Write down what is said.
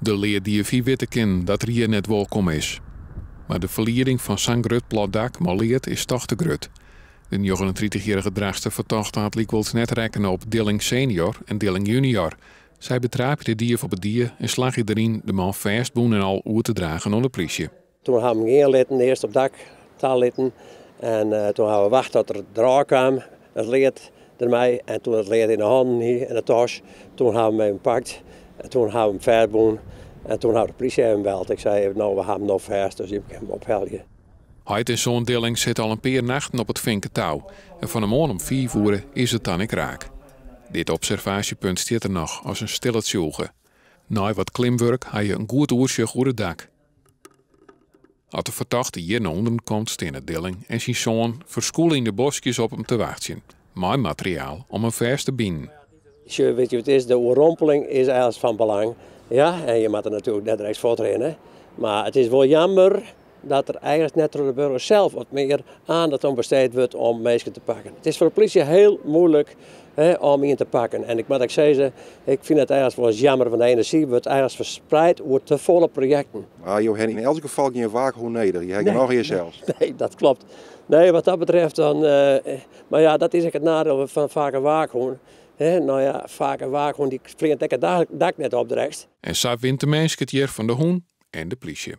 De leaddief hie witte kinnen dat er hjir net wolkom is. Mar de ferlieding fan sa'n grut plat dak mei lead is toch te grut. De 39-jierrige Drachtster fertochte hat lykwols net rekkene op Dilling senior en Dilling junior. Sy betraapje de dief op 'e die en slagje deryn de man fêstbûn en al oer te dragen oan de plysje. Toen ha we him gean litten, earst op dak ta litten en eh, toen ha we wacht tot er derôf kaam, it lead dermei en toen it lead yn de hannen hie en de tas, toen ha we him even pakt en toen ha we him fêstbûn en toen ha de plysje even beld. Ik sei, no, we ha him no fêst, dus je kinne him ophelje. Heit en soan Dilling sitte al in pear nachten op it Finketouw en fan 'e moarn om 5 oere is it dan ek raak. Dit observaasjepunt stiet der noch as in stille tsjûge. Nei wat klimwurk ha je in goed oersjoch oer it dak. As de fertochte hjir nei ûnderen komt, steane Dilling en syn soan ferskûle yn de boskjes op him te wachtsjen, mei materiaal om him fêst te binen. Sjoch, weet je wat it is? De oerrompeling is eigenlijk fan belang. Ja, en je moatte natuerlik net direkt fuortrinne. Mar it is wol jammer dat der eigenlijk net troch de burger sels wat mear aandacht oan besteed wurdt om minsken te pakken. It is foar de plysje hiel muoilik, hè, om ien te pakken. En ik moat ek sizze, ik fyn it eigenlijk wol ris jammer, want de enerzjy wurdt eigenlijk ferspraat oer te folle projekten. Mar jo hawwe yn elts gefal gjin waakhûn nedich, je hawwe Nee, genôch jesels. Nee, dat klopt. Nee, wat dat betreft dan. Maar ja, dat is ek it neidiel fan faak in waakhûn. Hè, no ja, faak in waakhûn dy fleant ek it dak net op direkt. En sa wint de minsk it hjir fan de hûn en de plysje.